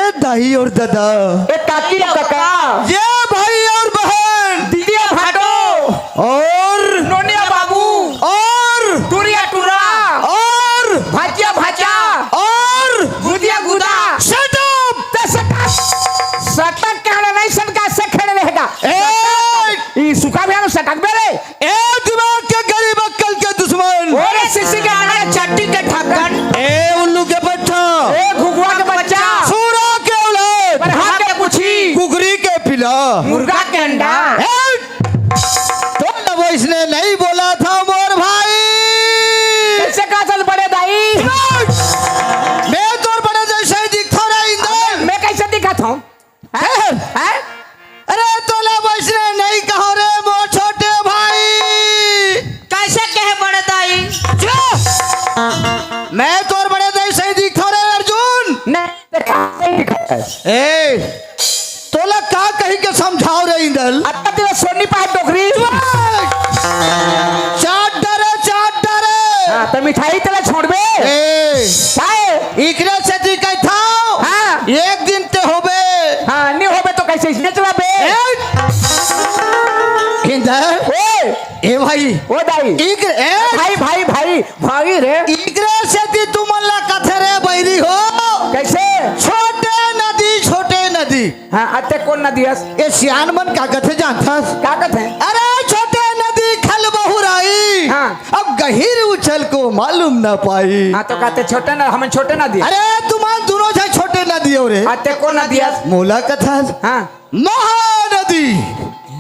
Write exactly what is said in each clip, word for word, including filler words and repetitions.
ए दाई और दादा, ए काकी और काका, ये भाई और बहन, दीदी और भाटो, और नोनिया बाबू, और टूरिया टूरा, और भाचिया भाचा, और गुदिया गुदा। Shut up! ते सटक, सटक कहना नहीं, सटका से खड़े रहेगा। ए! ई सुखा भी हम सटक बेले। ए दिमाग के गरीब अक्कल के दुश्मन। ओरे सिसी के आना चट्टी के ढक्कन। ए उल्लू के बच्चा। ए घुघुआ के बच्चा। सूरा के औलाद। बरहा के पूछी। कुकरी के पिला। मुर्गा के अंडा। ए, तो न वो इसने नहीं बोला था मोर भाई। कैसे कहा था बड़े दाई? मैं तोर बड़े जैसे ही दिखता रहा इंदर। मैं कैसे दिखा था? हैं? हैं? अरे तोला वैसने नहीं कहो रे मोर छोटे भाई। कैसे कहे बड़े दाई? जो मैं तोर बड़े दाई सही दिखो रे अर्जुन। नहीं, देखा, नहीं दिखा। ए, तोला का कही के समझाओ रे इंदल? अत्ता तेरा सोनी पाए डोकरी। चाट डरे, चाट डरे। हाँ, तो मिठाई तेला छोड़बे। ए, काहे? इकरे सेती कहथव। हाँ। एक दिन ते होबे। हाँ, नहीं होबे तो कैसे इसने चलाबे? ए, किंदर। ओए। ए भाई। ओ दाई। इकरे, ए। भाई, भाई, भाई, भाई रे। इकरे सेती तुमन ला कथे रे बैरी हो। कैसे? छोटे नदी, छोटे नदी। हाँ, अते कोन नदी अस? ए सियान मन का कथे जानथस? का कथे? अरे छोटे नदी खल बहुराई। हाँ। अब गहिर उछल को मालूम ना पाई। हाँ, तो कहते छोटे न, हमन छोटे नदी। अरे तुमन दोनों झन छोटे नदी हो रे। अते कोन नदी अस? मोला कथस। हाँ। महानदी।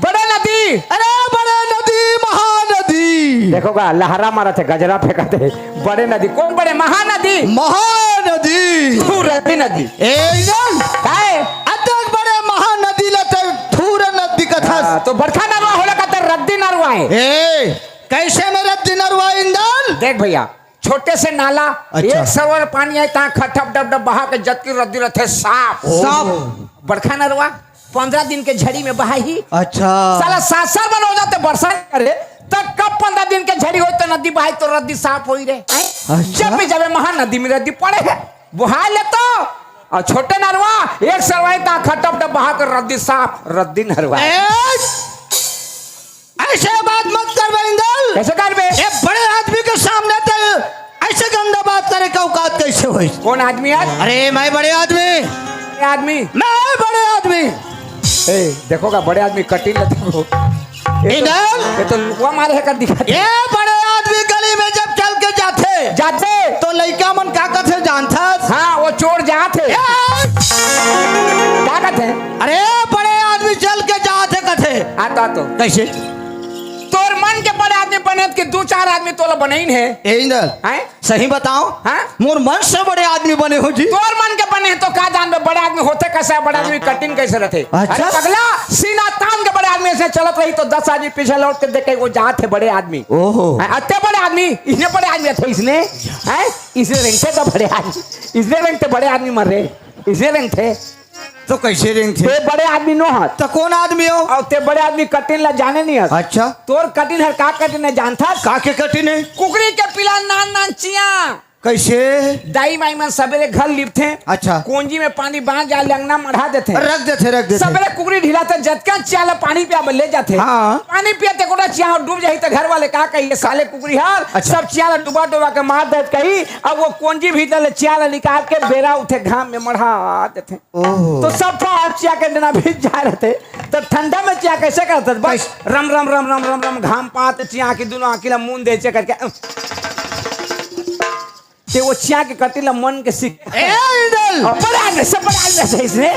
बड़े नदी। अरे बड़े नदी, महानदी। देखो गा, लहरा मारत हे, गजरा फेंकत हे। बड़े नदी, कोन बड़े? महानदी। महानदी। तू रद्दी नदी। ए, इंदल। काय? अतक बड़े महानदी ला ते थूर नदी कथस। हाँ, तो बड़खा नरवा होला का ते रद्दी नरवा हे। ए, कैसे में रद्दी नरवा इंदल? देख भैया, छोटे से नाला, अच्छा। एक सरवर पानी आए, तहाँ खटप डब डब बहा के जतकी रद्दी रथे साफ। साफ। बड़खा नरवा, पंद्रह दिन के झड़ी में बहाही। अच्छा। साला सासर बन हो जाते, बरसा करे, तब कब पंद्रह दिन के झड़ी होई तो नदी बहाई तो रद्दी साफ होई रे, हैं? अच्छा। जब भी जावे महानदी में रद्दी पड़े है, बहा ले तो। और छोटे नरवा, एक सरवाई ता खटप डब बहा कर रद्दी साफ, रद्दी नरवा। ए, ऐसे बात मत करबे इंदल। कैसे करबे? ए बड़े आदमी के सामने ते ऐसे गंदा बात करे का औकात कैसे होई? कोन आदमी आज? अरे मैं बड़े आदमी। बड़े आदमी। मैं बड़े आदमी। ए, देखो का बड़े आदमी कटिन ला देखो। ये तो, इंदल। ये तो लुकवा मारे हे कर दिखा। ए बड़े आदमी गली में जब चल के जाथे, जाथे। तो लइका मन का कथे जानथस? हाँ, वो चोर जाथे। ए! का कथे? अरे बड़े आदमी चल के जाथे कथे। आ तो, आ तो। कैसे? तोर मन के बड़े आदमी बने कि दू चार आदमी तोला बनइन हे। ए इंदल। हैं? सही बताओ। हाँ? मोर मन से बड़े आदमी बने हो जी। तोर मन के बने तो का जानबे बड़े आदमी होथे कैसे, बड़े आदमी कटिन कैसे रथे? अच्छा। अरे पगला, सीना तान के बड़े आदमी ऐसे चलत रही तो दस आदमी पीछे लौट के देखे वो जात हे बड़े आदमी। ओहो। हाँ, अत्ते बड़े आदमी, इसने बड़े आदमी थे इसने, हैं? इसने रेंगते तो बड़े आदमी, इसने रेंगते बड़े आदमी मर रहे, इसने रेंगते। तो कैसे रेंगथे? ते बड़े आदमी नो हस। तो कोन आदमी हो? अउ ते बड़े आदमी कटिन ला जाने नहीं हस। अच्छा। तोर कटिन हर का कटिन हे जानथस? का के कटिन हे? कुकरी के पिला नान नान चिया। कैसे? दाई माई मन सबेरे घर लिपथे। अच्छा। कोंजी में पानी बांध जा, अंगना मढ़ा देथे। रख देथे, रख देथे। सबेरे कुकरी ढिलाथे, जतका चिया ला पानी पिया बर ले जाथे। हाँ। पानी पिया ते गोटा चिया डूब जाही त घर वाले का कही, साले कुकरी हर अच्छा। सब चिया ला डुबा डुबा के मार देत कही। अब वो कोंजी भीतर ले चिया ला निकाल के बेरा उठे घाम में मढ़ा देथे। ओहो। तो सब पाप चिया के अंडना भीज जाए रहते, तो ठंडा में चिया कैसे करते? बस कैसे? रम, रम, रम, रम, रम, रम, घाम पात चिया की दोनों आँखी ला मूंद दे चिया करके। ते वो चिया के कटी ला मन के सीख। ए, इंदल! और बड़ा आदमी, सब बड़ा आदमी से इसने।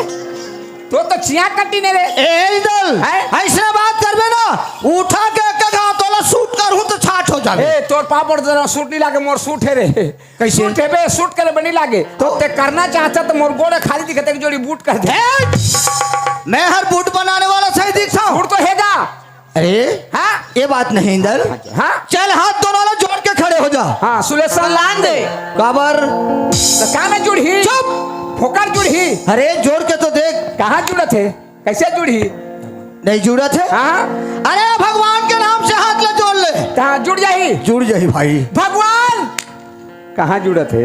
तो, तो चिया कटी ने रे। ए, इंदल! हैं? ऐसे बात करबे ना, उठा के एक घाव तोला सूट करहूं तो छाट हो जावे। ए, तोर पापड़ जरा सूट नहीं लागे, मोर सूट है रे। कैसे? सूट हेबे, सूट करे बनी लागे। तो? ते करना चाहता तो मोर गोड़ खाली दिखते, एक जोड़ी बूट कर दे। ए! मैं हर बूट बनाने वाला सही दिखता हूँ। बूट तो हेगा। अरे, हाँ? ये बात नहीं इंदल। हाँ? चल हाथ दोनों ला जोड़ के खड़े हो जा। हाँ, सुलेसर लान दे। काबर? तो का में जुड़ही? चुप! फोकर जुड़ही। अरे, जोड़ के तो देख। कहाँ जुड़त हे? कैसे जुड़ही? नहीं जुड़त हे? हाँ? अरे भगवान के नाम से हाथ ला जोड़ ले। कहाँ जुड़ जाही? जुड़ जाही भाई। भगवान! कहाँ जुड़त हे?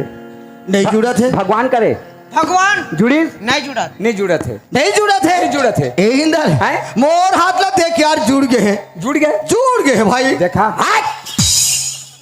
नहीं जुड़त हे। भगवान करे। भगवान जुड़िस? नहीं जुड़त। नहीं जुड़त हे। नहीं जुड़त हे। नहीं जुड़त हे। ए इंदर, हैं? मोर हाथ ला देख यार, जुड़ गे हे। जुड़ गे? जुड़ गे हे भाई। देखा? हाय!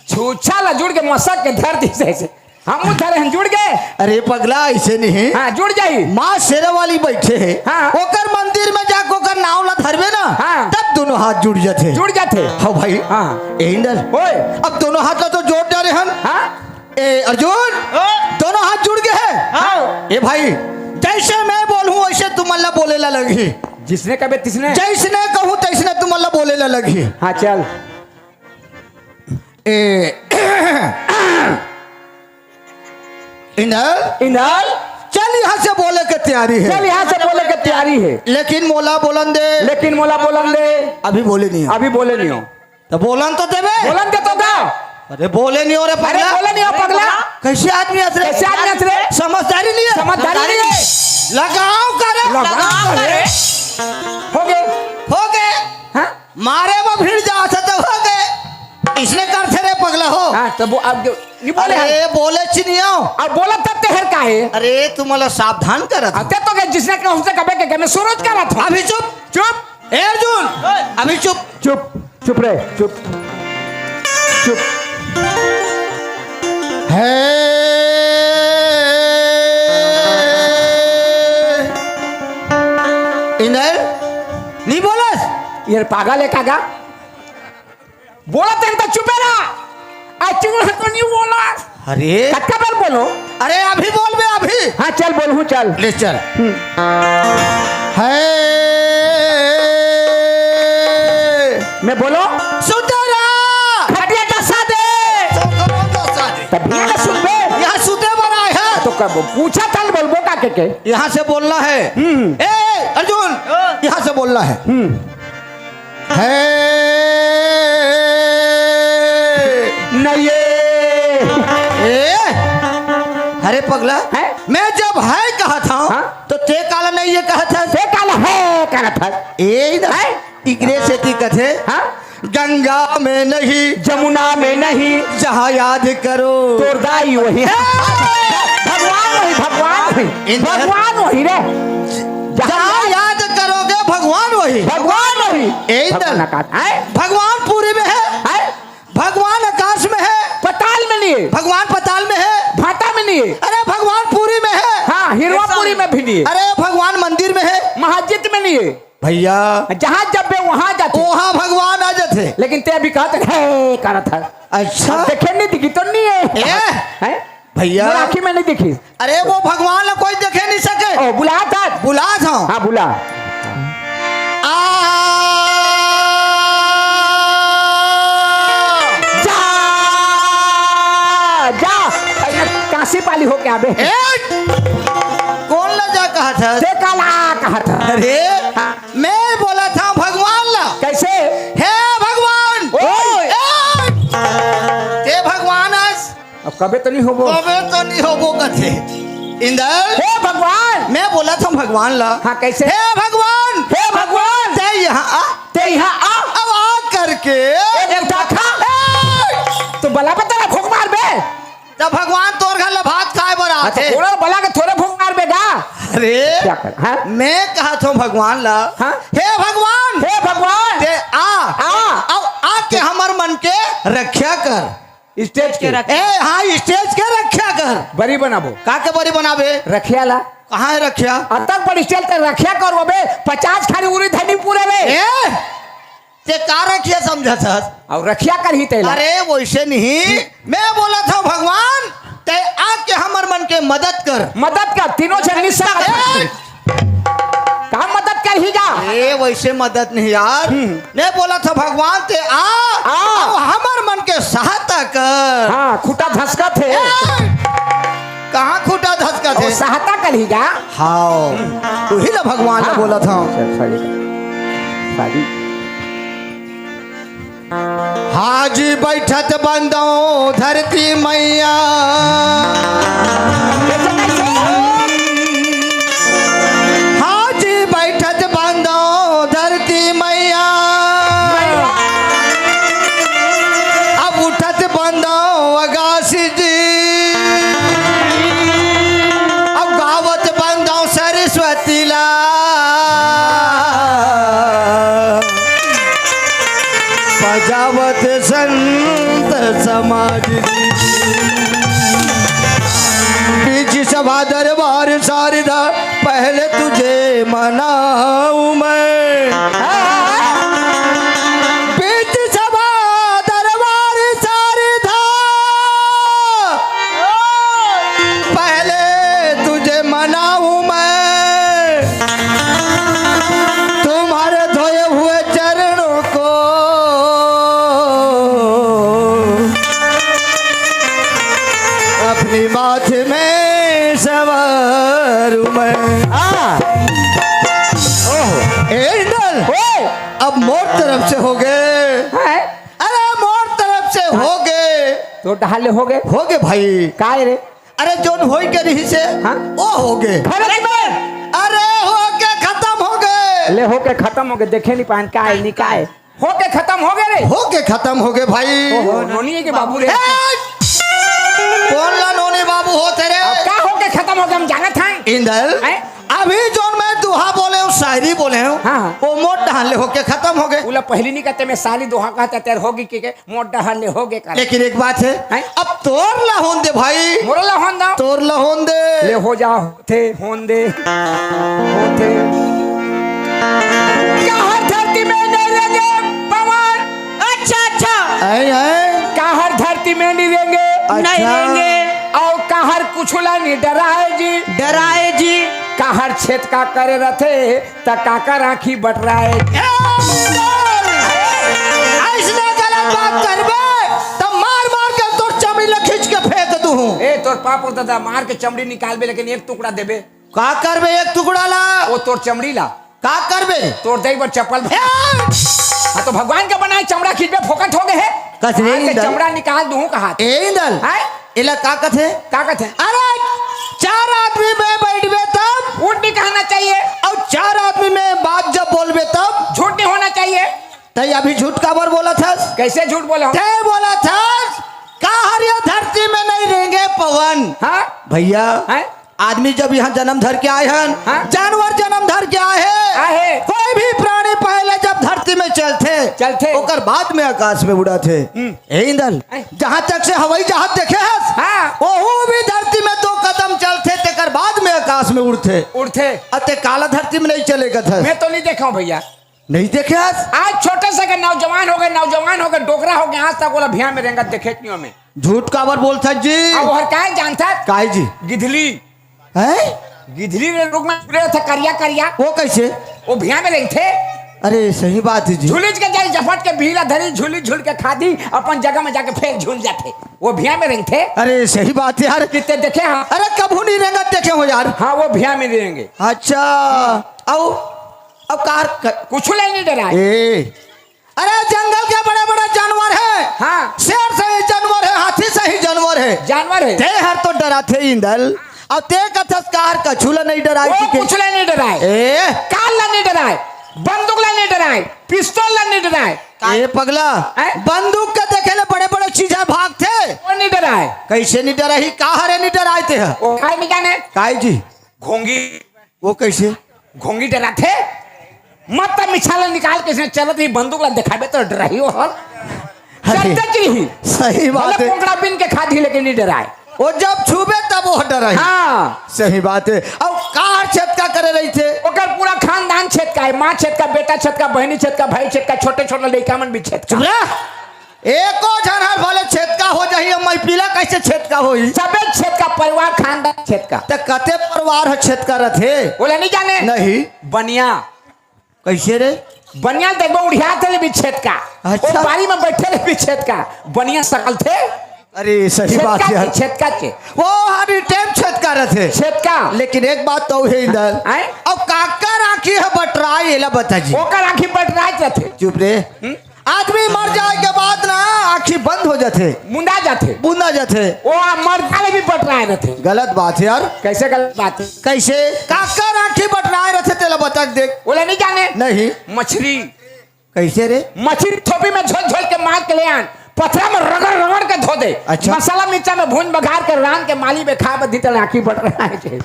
छूछा ला जुड़ के मसक के धर दिस ऐसे। हम धरे हन, जुड़ गे। अरे पगला, ऐसे नहीं। हाँ, जुड़ जाही। माँ शेरावाली बैठे हे। हाँ। ओकर मंदिर में जाके ओकर नाव ला धरबे ना, हाँ। तब दोनों हाथ जुड़ जाथे। जुड़ जाथे। हाँ भाई। हाँ। ए इंदर। ओए। अब दोनों हाथ ला तो जोड़ डारे हन। हाँ। ए अर्जुन, ओ। दोनों हाथ जुड़ गे हे। हाँ। ए भाई, जैसे मैं बोलहूँ वैसे तुमन ला बोले ला लगही। जिसने कबे तिसने। जैसने कहूँ तैसने तुमन ला बोले ला लगही। हाँ चल। ए इंदर, इंदर। चल यहाँ से बोले के तैयारी हे। चल यहाँ से बोले के तैयारी हे। लेकिन मोला बोलन दे। लेकिन मोला बोलन दे। अभी बोले नहीं हो। अभी बोले नहीं हो। त बोलन तो देबे। बोलन दे तो गा। अरे बोले नहीं हो रे अरे पगला। बोले नहीं हो पगला। कैसे आदमी हस रे? कैसे आदमी हस रे? समझदारी नहीं हे। समझदारी नहीं हे। लगाव करे। लगाव करे। हो गे। हो गे। हाँ? मारे में भिड़ जाथे त हो गे। इसने करथे रे पगला हो। हाँ, तब वो अब जो, नहीं बोले अरे हैं। बोले चिनियो। अब बोला तब ते हर का हे? अरे तुमला सावधान करत। अब ते तो के जिसने कहा हमसे कबे के, के मैं सूरज का रहा था। अभी चुप। चुप। ए अर्जुन, अभी चुप। चुप, चुप रे, चुप। चुप। हे इंदर, नहीं बोलस? ये पागल हे का गा? बोलत हे त चुपे रहा। आ चुप तो नहीं बोला। अरे। कतका बार बोलो? अरे अभी बोल बे अभी। हाँ चल बोलहूँ चल। ले चल। हम्म। हे। मैं बोलो। सुतरा। खटिया डसा दे। सुतरा डसा दे। तब भी ना सुन बे। यहाँ सुते बर आए हे। तो कब पूछा था बोलबो का के के? यहाँ से बोलना हे। हम्म। ए अर्जुन, हाँ। यहाँ से बोलना हे। हम्म। हे। नहीं ये। ए? अरे पगला, हैं? मैं जब हे कहत हँव, हाँ? त ते काला नहीं ये कहत हस? ते काला हे कहत हस? ए, इधर हैं? इकरे सेती कथे, हाँ? गंगा में नहीं, जमुना में नहीं, जहाँ याद करो। तोर दाई वही। हे! भगवान वही, भगवान वही। इंदर। भगवान वही रे। जहाँ जहाँ याद करोगे भगवान वही। भगवान वही। ए इंदर। भगवान आकाश। हैं? भगवान पूरी में हे। हैं? भगवान आकाश में हे। पताल में नहीं हे। भगवान पताल में हे। भाटा में नहीं हे। अरे भगवान पूरी में हे। हाँ, हिरवापुरी में भी नहीं हे। अरे भगवान मंदिर में हे। मस्जिद में नहीं हे। भैया। जहाँ जब बे वहाँ जाथे। वहाँ भगवान आ जाथे। लेकिन ते अभी कहत हे करत हे। अच्छा। अब देखे नहीं दिखी तो नहीं हे। ए? हैं? भैया। मोर आँखी में नहीं दिखी। अरे वो भगवान ला कोई देखे नहीं सके। ओ, बुला था। बुला था। हाँ, बुला। आ। जा, जा। अरे, कांसी पाली होके आबे। ए, कौन ला जा कहत हस? ते काला कहत हस। अरे, हाँ। मैं बोलत हँव भगवान ला। कैसे? हे भगवान! ओए! ए! हे भगवान अस। अब कबे तो नहीं होबो। कबे तो नहीं होबो कथे। इंदर। हे भगवान! मैं बोलत हँव भगवान ला। हाँ, कैसे? हे भगवान! हे भगवान! ते यहाँ आ। ते यहाँ आ। अब आ करके। ए, देवता खा। ए! तो बला पे तेला फूंक मार बे। त भगवान तोर घर ला भात खाए बर हाँ, तो आथे। कोड़ा बला के थोरे फूंक मार बे गा। अरे, क्या कर, हाँ? मैं कहत हँव भगवान ला, हाँ? हे भगवान, हे भगवान, ते आ, आ। अब आके हमर मन के रक्षा कर। स्टेज के। रक्षा। ए, हाँ, स्टेज के रक्षा कर। बरी बनाबो। का के बरी बनाबे? रखिया ला। कहाँ हे रखिया? अतक बड़ी स्टेज ते रखिया करबो बे, पचास खानी उरी धनी पूरे बे। ए, ते का रखिया समझत हस? अउ रखिया करही तेला। अरे वइसे नहीं, मैं बोलत हँव भगवान, ते आके हमर मन के मदद कर। मदद कर, तीनों झन निस्सा ए! का मदद करही गा? ए, वइसे मदद नहीं यार। हम्म। मैं बोलत हँव भगवान ते आ, आ। अउ हमर मन के सहायता कर। हाँ, खूँटा धसकत हे। ए! कहाँ खूँटा धसकत हे? सहायता करही गा। हाँ, उही ला भगवान ला हाँ। बोलत हँव। अच्छा, अच्छा, ये शादी। हाजी बैठत बंदो धरती मैया। हाजी बैठत बंदो धरती मैया। अब उठत बंदो अगासी जी। अब गाव तिला बजावत संत समाज जी। बीच सभा दरबार सारदा, पहले तुझे मनाऊं मैं। बीच सभा दरबार सारदा, पहले तुझे मनाऊं मैं, तुम्हारे धोए हुए चरणों को अपनी माथे में संवारूं मैं। हाँ। ओहो। ए इंदल, ओ। अब मोर तरफ से हो गए। हैं? अरे मोर तरफ से हो गए। तो डहाले हो गए। हो गए भाई। काय रे? अरे जोन होई के रही से हाँ? वो हो गए। खरच में। अरे हो के खत्म हो गए। ले हो के खत्म हो गए, देखे नहीं पान काय नहीं काय। हो के खत्म हो गए रे। हो के खत्म हो गए भाई। ओहो, नोनी है के बाबू रे। ए! कौन ला नोनी बाबू होते रे? अब का हो के खत्म हो गए हम जानत हैं। इंदल, हैं? अभी जोन मैं दोहा बोले हूँ, शायरी बोले हूँ, हाँ, हाँ। वो मोट डहान ले होके खत्म हो गए। उला पहली नहीं कहते, मैं सारी दोहा कहते तेरे होगी के, के मोट डहान ले हो गए कर। लेकिन एक बात है, हैं? अब तोर ला होन दे भाई। मोर ला होन दो। तोर ला होन दे। ले हो जा, थे होन दे, होथे। काहर धरती में नहीं रहेंगे पवन। अच्छा, अच्छा। आए, आए। काहर धरती में नहीं रहेंगे। अच्छा। नहीं रहेंगे। और काहर कुछ ला नहीं डराए जी। डराए जी। काहर छेद का करे रथे, त काकर आँखी बटराए। ए, ऐसने गलत बात करबे, त मार मार के तोर चमड़ी ला खींच के फेंक दूँ। ए, तोर पाप हो दादा, मार के चमड़ी निकालबे, लेकिन एक टुकड़ा देबे। का करबे एक टुकड़ा ला? वो तोर चमड़ी ला। का करबे? तोर दई बर चप्पल। ए! हाँ, तो भगवान के बनाए चमड़ा खींचबे, फोकट हो गए है। कस रे हाथ के इंदल? चमड़ा निकाल दूँ कहा। ए इंदल, हैं? एला का कथे? का कथे? अरे, चार आदमी में बैठबे तब उठ नहीं कहना चाहिए। और चार आदमी में बात जब बोलबे तब झूठ नहीं होना चाहिए। तई अभी झूठ काबर बोलत हस? कैसे झूठ बोला हूँ? तय बोलत हस, काहर ये धरती में नहीं रहेंगे पवन। हाँ? भैया, हैं? आदमी जब यहाँ जन्म धर के आए हन, हाँ? जानवर जन्म धर के आए हैं, आए हैं। कोई भी प्राणी पहले जब धरती में चलथे, चलथे। ओकर बाद में आकाश में उड़थे। हम्म। ए इंदल, हैं? जहाँ तक से हवाई जहाज देखे हस, हाँ। ओहू भी धरती में दो कदम चलथे, तेकर बाद में आकाश में उड़थे। उड़थे। अते काला धरती में नहीं चले कथस। मैं तो नहीं देखा हूँ भैया। नहीं देखे हस? आज छोटे से के नौजवान हो गए, नौजवान हो गए, डोकरा हो गए, आज तक ओला भिया में रेंगत देखे नहीं हमें। झूठ काबर बोलथस जी? अब ओहर काहे जानथस? काहे जी? गिधली। हैं? गिधली रे रुख में झूले रथे करिया करिया। वो कैसे? वो भिया में रेंगथे। अरे सही बात है जी। झुलिच के जाई झपट के भीला धरी, झुली झुल के खादी, अपन जगह में जाके फेर झुल जाथे। वो भिया में रेंगथे। अरे सही बात है यार। कितने देखे हाँ? अरे कभू नहीं रेंगत देखे हो यार। हाँ, वो भिया में रेंगे। अच्छा। अब अब कार क- कुछ ले नहीं डराए। ए, अरे जंगल के बड़े-बड़े जानवर है। हाँ। शेर सही जानवर है, हाथी सही जानवर है। जानवर है। ते हर तो डराथे इंदल। अब ते कथस कार कछु ला नहीं डराए वो ठीक है। कुछ ले नहीं डराए। ए। कार ला नहीं डराए, बंदूक ला नहीं डराए, पिस्तौल ला नहीं डराए। ए पगला, हैं? बंदूक के देखे ले बड़े-बड़े चीज है भागथे। वो नहीं डराए। कैसे नहीं डराही? का हरे नहीं डराए ते ह? वो काय नहीं जाने। काय जी? घोंगी। वो कैसे? घोंगी डराथे? मत त मिछाला निकाल के इसने चलत ही बंदूक ला देखाबे तो डराही वो हर। अरे, चलते की ही। सही बात भले है। कोंकड़ा बिन के खादी लेकिन नहीं डराए। वो जब छूबे तब वो डराही। हाँ। सही बात है। अब कार छेदका करे रही थे। ओकर पूरा खानदान छेदका है, माँ छेदका, बेटा छेदका, बहनी छेदका, भाई छेदका, छोटे छोटे लड़का मन भी छेदका। चुप रह। एको झन हर भले छेदका हो जाही, अब मैं पीला कैसे छेदका होही? सबे छेदका, परिवार खानदान छेदका। त कते परिवार ह छेदका रथे? ओला नहीं जाने? नहीं। बनिया। कैसे रे? बनिया देखबो उड़िया तेले भी छेदका। अच्छा। वो बारी में बैठे ले भी छेदका। बनिया सकल थे। अरे सही बात छेदका यार। के, छेदका के। वो हर टाइम छेदका रथे। छेदका। लेकिन एक बात तो है इंदर। आए? अब काकर आँखी ह बटराए एला बता जी। ओकर आँखी बटराए रथे। चुप रे। हम्म? आदमी मर जाए के बाद ना आँखी बंद हो जाथे। मुंदा जाथे। बुंदा जाथे। वो आ मरदा ले भी बटराए रथे। गलत बात है यार। कैसे गलत बात है? कैसे? काकर आँखी बटराए रथे तेला बता के देख। ओला नहीं जाने। नहीं। मछली। कैसे रे? मछली थोपी में झोल झोल के मार के ले आन, पथरा में रगड़ रगड़ के धो दे। अच्छा। मसाला मिर्चा में भून बघार के रान के माली में खा बदी तेला आँखी बटराए छे।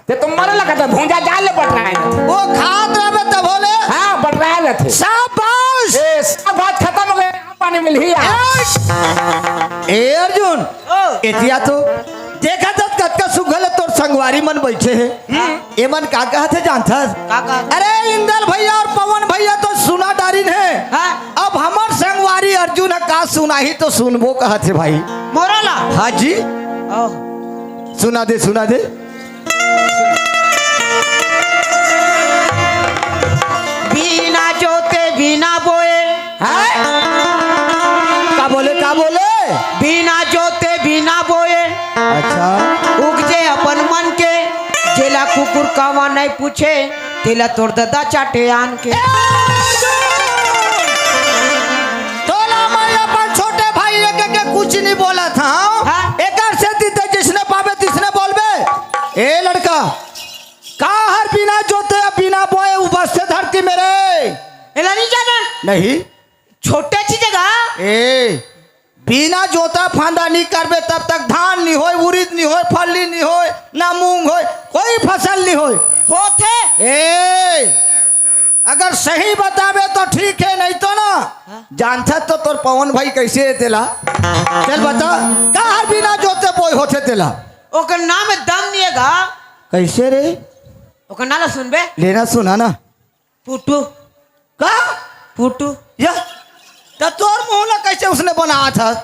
ते तो मरे लगा था, भूंजा जाल ले बटराए रथे। वो खात रहबे तब होले। हाँ, बटराए रथे। शाबाश। ए, सब बात खत्म हो गए, यहाँ पानी मिल ही आ। ए अर्जुन, ओ। एतिया तो देखा तो कतका सुघल तोर संगवारी मन बैठे हे। हम्म। एमन का कहत हे जानथस? का कहत? अरे इंदल भैया और पवन भैया तो सुना डारिन हे। हाँ। अब हमर संगवारी अर्जुन ह का सुनाही तो सुनबो कहत हे भाई। मोरो ला? हाँ जी। ओह। सुना दे, सुना दे। बिना जोते बिना बोए। हैं? का बोले, का बोले? बिना जोते बिना बोए। अच्छा। उपजे अपन मन के, जेला कुकुर कावा नहीं पूछे, तेला तोर ददा चाटे आन के। तोला मैं अपन छोटे भाई के, के कुछ नहीं बोला था। हाँ? एकर सेती ते जिसने पाबे तिसने बोलबे। ए लड़का, का हर बिना जोते बिना बोए उपजथे धरती में रे? एला नहीं जाना। नहीं। छोटे चीज का। ए, बिना जोता फांदा नहीं करबे तब तक धान नहीं होय, उरिद नहीं होय, फल्ली नहीं होय, ना मूंग होय, कोई फसल नहीं होय। होथे। ए, अगर सही बताबे तो ठीक है, नहीं तो ना। हाँ। जानथस तो तोर पवन भाई कैसे हे तेला। चल बता, का हर बिना जोते बोए होथे तेला? ओकर नाम में दम नहीं हे गा। कैसे रे? ओकर नाम ला सुनबे? लेना सुना ना। पुटू। का? पुटू। या, त तोर मुंह ला कैसे उसने बनावत हस?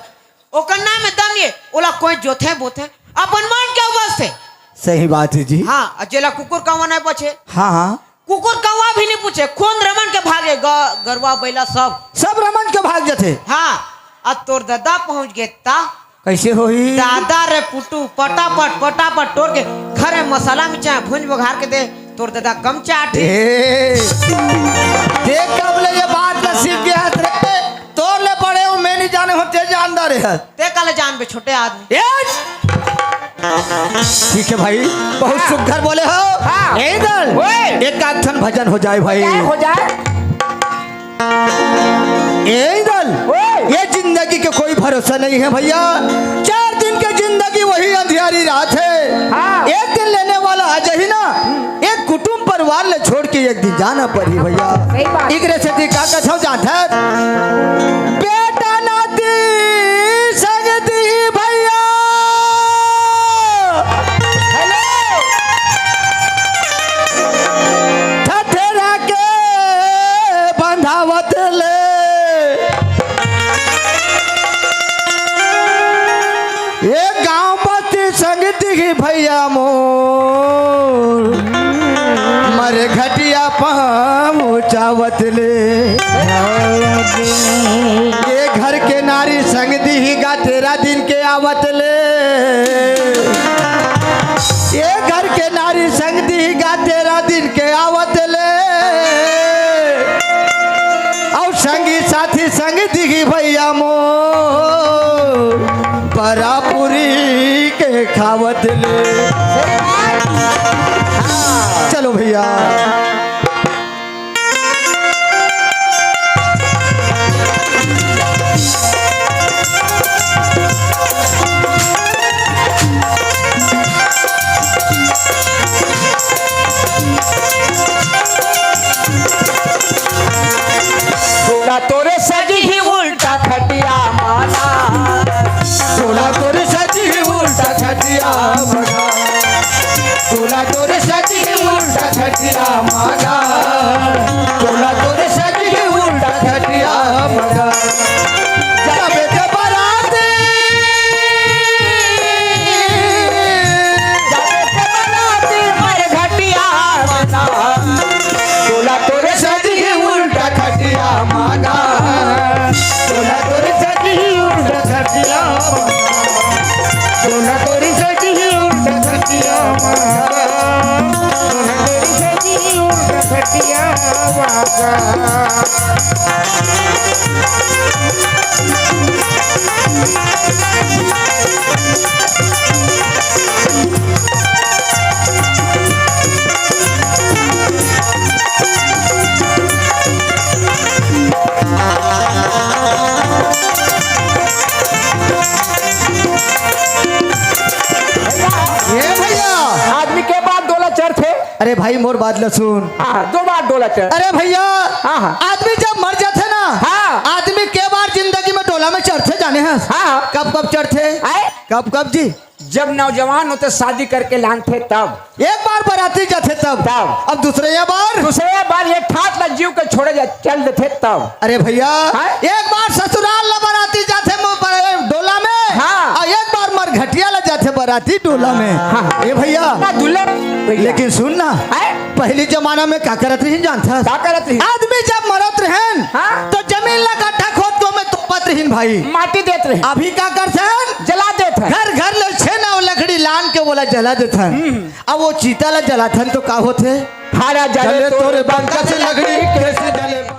ओकर नाम में दम नहीं हे, ओला कोई जोथे बोथे, अपन मन के उपजथे। सही बात है जी। हाँ, अउ जेला कुकुर कौवा नहीं बचे। हाँ, हाँ। कुकुर कौवा भी नहीं पूछे, खुंद रमन के भागे, ग-, गरुआ बैला सब। सब रमन के भाग जथे। हाँ, अब तोर ददा पहुंच गे ता। कैसे होही? दादा रे पुटू, पटापट, पटापट टोर के घरे मसाला मिर्चा भूंज बघार के दे, तोर ददा कम चाट। ए, देख कब ले ये बात ला सीख गया हस रे। तोर ले बड़े हो, मैं नहीं जाने हो, ते जानदार हे। ते काले जानबे छोटे आदमी। ए! ठीक है भाई, बहुत हाँ। सुघर बोले हो। हाँ। ए दल, ओए! एक आध ठन भजन हो जाए भाई। हो जाए, हो जाए। ए दल, ओए! ये जिंदगी के कोई भरोसा नहीं है भैया। चार दिन के जिंदगी वही अंधियारी रात है। हाँ। एक दिन लेने वाला आ जाही ना, एक कुटुंब परिवार ले छोड़ के एक दिन जाना पड़ही भैया। सही बात। इकरे सेती का कथव जानथस? बेटा नाती संग दिही भैया। हेलो। ठठेरा के बंधावत ले। ए गांव बस्ती संग दिही भैया मोर, मर घटिया पहुँचावत ले। ए घर के नारी संग दिही गा तेरा दिन के आवत ले। ए घर के नारी संग दिही गा तेरा दिन के आवत ले। अउ संगी साथी संग दिही भैया मोर, बरापुरी के खावत ले। चलो भैया। तोला तोरे सजी ही उल्टा खटिया माना। तोला तोरे सजी ही उल्टा खटिया माना। तोला तोरे सजी ही उल्टा खटिया माना। तोला तोरे सजी ही उल्टा खटिया माना। जाबे ते बराती, जाबे ते बराती मर घटिया माना। तोला तोरे सजी ही उल्टा खटिया मांगा। तोला तोरे सजी ही उल्टा खटिया मांगा। तोला तोरे सजी ही उल्टा खटिया मांगा। तोला तोरे सजी ही उल्टा खटिया मांगा। ए भैया, आदमी के बात दोला बात ल सुन। हाँ, दो बार डोला चढ़। अरे भैया, हाँ, हाँ। आदमी जब मर जाथे ना, हाँ। आदमी के बार जिंदगी में डोला में चढ़थे जाने हस? हाँ। कब कब चढ़थे? आए? कब कब जी? जब नौजवान होथे, शादी करके लानथे तब। एक बार बराती जाथे तब। तब। अब दूसरे या बार? दूसरे या बार ये ठाट ला जीव के छोड़े जा, चल देथे तब। अरे भैया, हाँ? एक बार ससुराल ला बराती जाथे मो-, बर-, डोला में, हाँ। और एक बार मरघटिया ला जाथे बराती डोला में। हाँ। ए भैया, ना दुल्हन भैया। लेकिन सुन ना, हैं? पहली जमाना में का करत रहिन जानथस? का करत रहिन? आदमी जब मरत रहेन, हाँ। तो जमीन ला गड्ढा खोद के ओमे तोपत रहिन भाई। माटी देत रहिन। अभी का करथन? जला देत हन। घर घर ले छेना अउ लकड़ी लान के ओला जला देथन। हम्म। अब वो चीता ला जलाथन तो का होथे? हारा जले जले तोर तोर बंका से लकड़ी, कैसे जले